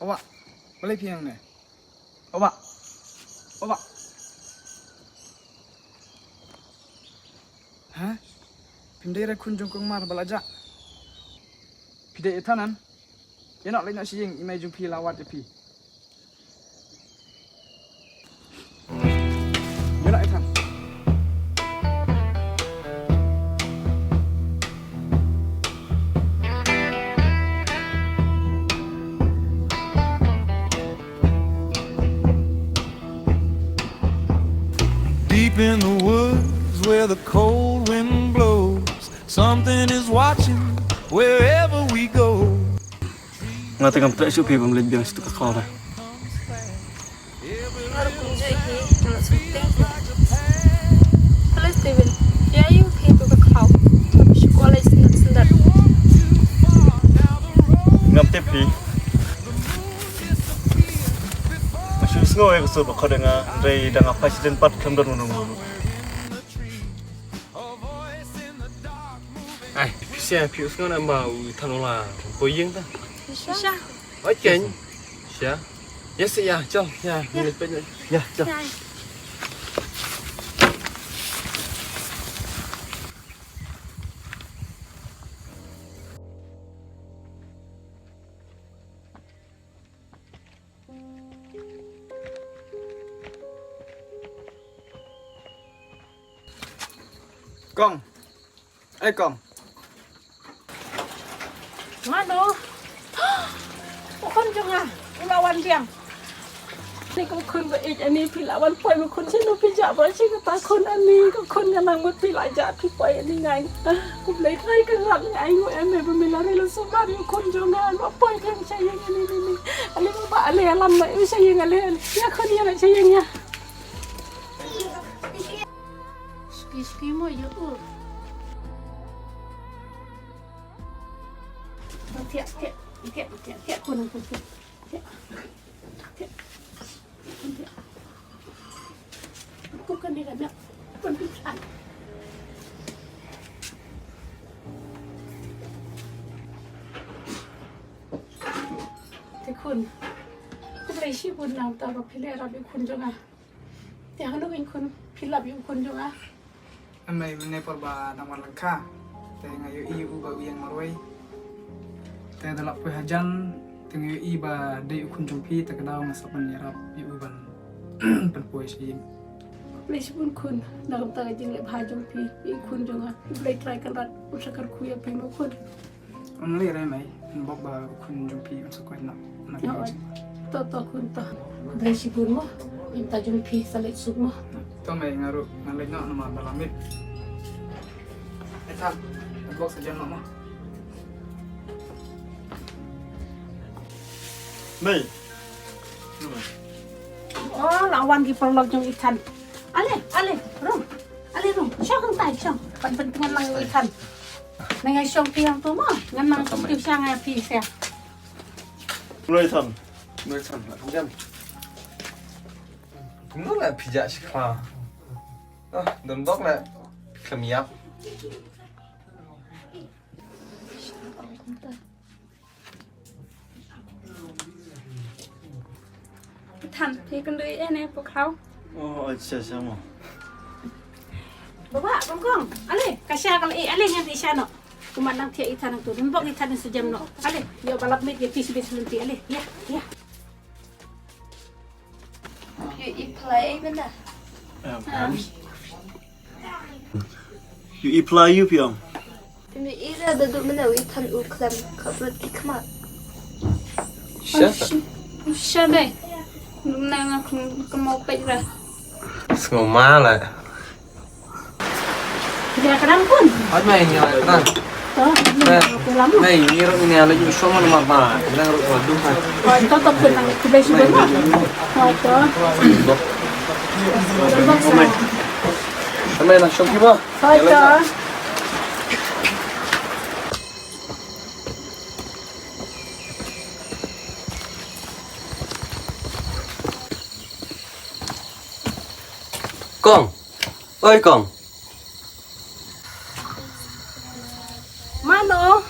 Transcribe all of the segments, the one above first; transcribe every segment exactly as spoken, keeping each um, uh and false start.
Oba, balei phi hangne? Oba. Oba. Ha? Phim dei re khun jong kong mar ba la jah. Phi dei i thanan. Ïa noh leit noh sha ïing, i mei jong phi la wad ïa phi. Ïa noh i than. Deep in the woods where the cold wind blows, something is watching wherever we go. Nga te ngam treh shuh phi bym leit biang sha tu ka khlaw re. Hello Steven, ïa ïu phi tu ka khlaw. Shu kwah leit sendar sendar. Ngam tip phi. Nga shu sngew ïa ka sur ba khot ïa nga, hynrei da nga phai sha dien pat kam don nongrum. Ai, phi sha phi u sngew na ba u than u la poi ïing ta. Sha. Oi ken. Sha. Ïa sa ïa, chal ïa, ngi peit ïa. Ïa, chal. Kong. Ei kong. Mano? U khun jong nga u la wan biang. Ni ko khun ba ïeit ani, phi la wan poi ma khun sino phi jah ba shi kata khun ani, ko khun nga nang mut phi la jah phi poi ani ngai. Ko Blei trai ka rat ngai ngu em ba mi la ri la sumar u khun jong nga ba poi biang sha ïing ani ni ni. Ali ba ale alam ma u sha ïing ale. Ïa khun ïa la sha ïing ïa. Ski ski mo ïa u. Tiak tiak tiak tiak tiak khun khun tiak. Te khun. Te phi shibun nangta ba phi leh rap ïa u khun jong nga. Te hangno ïa u khun, phi lap ïa u khun jong nga. Em mei, mynne por ba dang wan lyngkha. Te nga ïohi ïa u ba u ïeng marwei. Te da lap poi hajan, te nga ïohi ba dei u khun jong phi, te ka daw nga sa pynïarap ïa u ban pynpoi sha ïing. Khublei shibun khun, na ka bynta ka jingleh bha jong phi ïa u khun jong nga. Khublei Trai Kynrad, un sa kyrkhu ïa phi mo khun. Ym lei re mei, ym bok ba u khun jong phi un sa koit noh. To to khun to. Khublei shibun mo. Ïa ka bynta jong phi sa leit suk mo. To mei, nga ruh ngan leit noh namar ba la miet. Ai Than, bok sa jan noh mo. Mei. Oh, la wan ki paralok jong i Than. Ale, ale, rung. Ale rung. Shong hangtai, shong. Ban pyntngen lang i Than. Nang ai shong phi hangto mo. Ngan nang shu sha ngai phi sha. Mlei Than. Mlei Than, la kham jam. Kumno la phi jah shi khlaw. Ah, don bok la. Khlem ïap. Than, phi kynduh ïa ne pukhaw. Oh, acha, acha mo. Baba, kong kong, ale, ka sha ka la i, ale ngan i sha noh. Kumba nang thiah i Than tu, nang bok i Than sejam noh. Ale, ïa ba lap miet ïa phi sibit selen phi, ale, ïa, ïa. Ïohi pla ei mynta. Em, em. Ïohi pla ïu phi ong. Phi ïohi ra da duh mynta u Than u khlem khaplut ki khmat. Sha. Sha dei. Mynta nga khlem kynmaw peit ra. Sngew ma la. Ïa ka dang pun. Hot mei, ïa ka dang. To, ïa ka dang. Mei, ngi ruh ngi ïa la ju shong ma ma ba. Ka dang ruh ka dum ha. Hoi to, to pun nang khublei shibun ma. Hoi to. Mei. Mei, nang shong ki ba? Hoi to. Kong. Oi, Kong. Mano?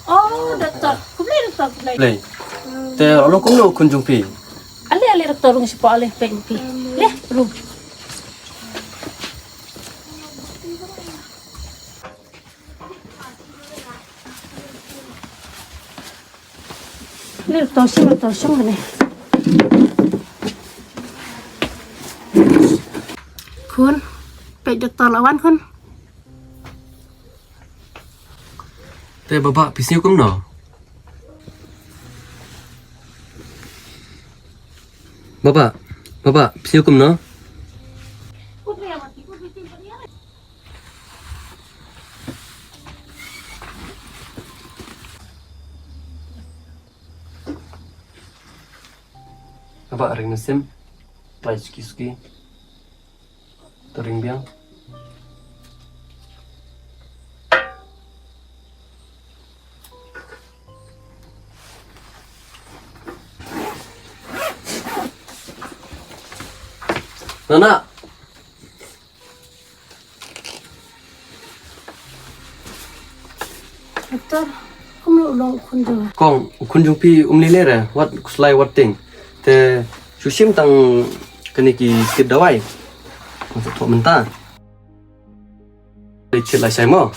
Oh, doktor. Khublei, doktor, khublei. Khublei. Hmm, Te la long kumno u khun jong phi? Ale, ale, doktor, rung shapoh, ale, peit phi. Le, rung. Le, doktor, shim, doktor, shim, le. Khun, peit doktor la wan, khun. Te baba, phi sngew kumno? Baba, baba, phi sngew kumno? Baba, ring mynsiem, trai suki suki. Te ring biang. Nana. Doktor, kumno u long u khun jong nga? Kong, u khun jong phi um lei lei re, wat khuslai wat tieng. Te shu shim tang kane ki tip dawai. Ngan sa thoh mynta. Leit shet lashai mo.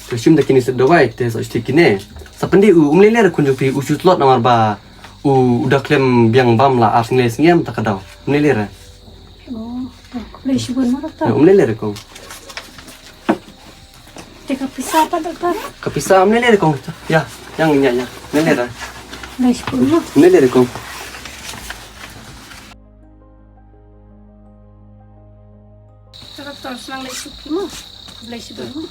Te shim da kine set dawai, te sa shu thied kine. Sa pyndih u, um lei lei re khun jong phi, u shu tlot namar ba u, u da khlem biang bam la ar sngi lai sngi em, ta ka daw. Um lei lei re. Oh, to, khublei shibun mo, doktor. Eh, um lei lei re kong. Te ka pisa pat, doktor? Ka pisa um lei lei re kong. Ya, yang nya ya. Um lei lei re. Khublei shibun mo. Um lei lei re kong. To, doktor, sa nang leit suk phi mo. Khublei shibun mo.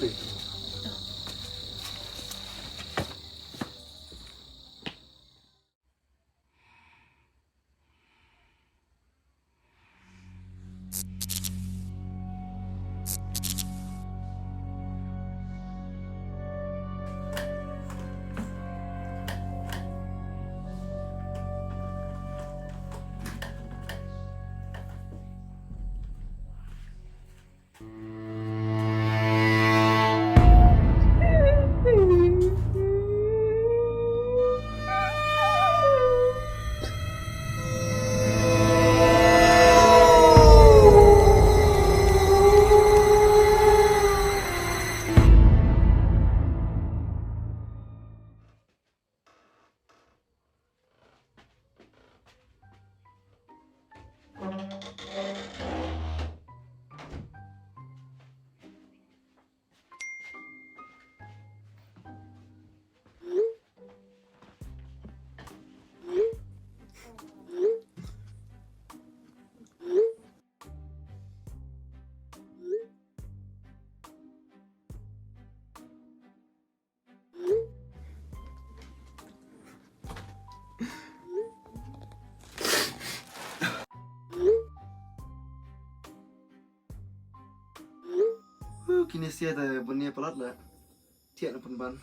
Kine sia te bun ïa palat la. Thiah na pynban.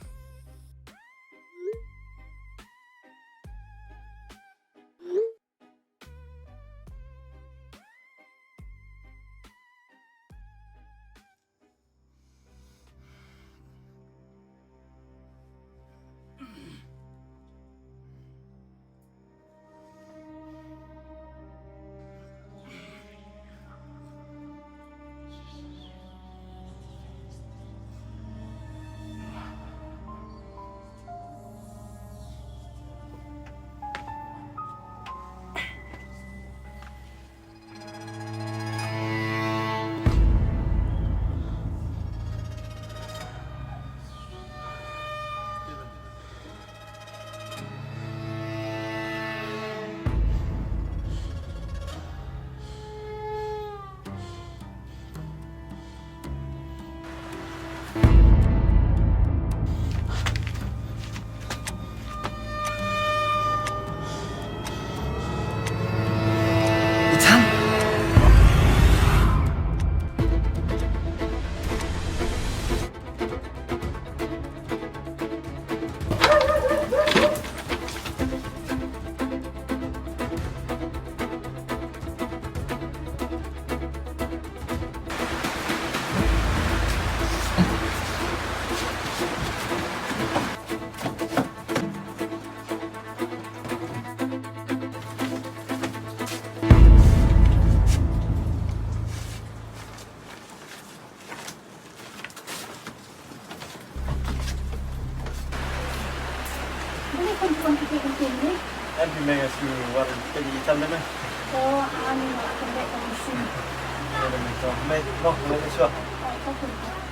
Em phi mei nga shu wan peit ïa i Tam de mei. Mei de mei to. Mei mo, mei de shuwa.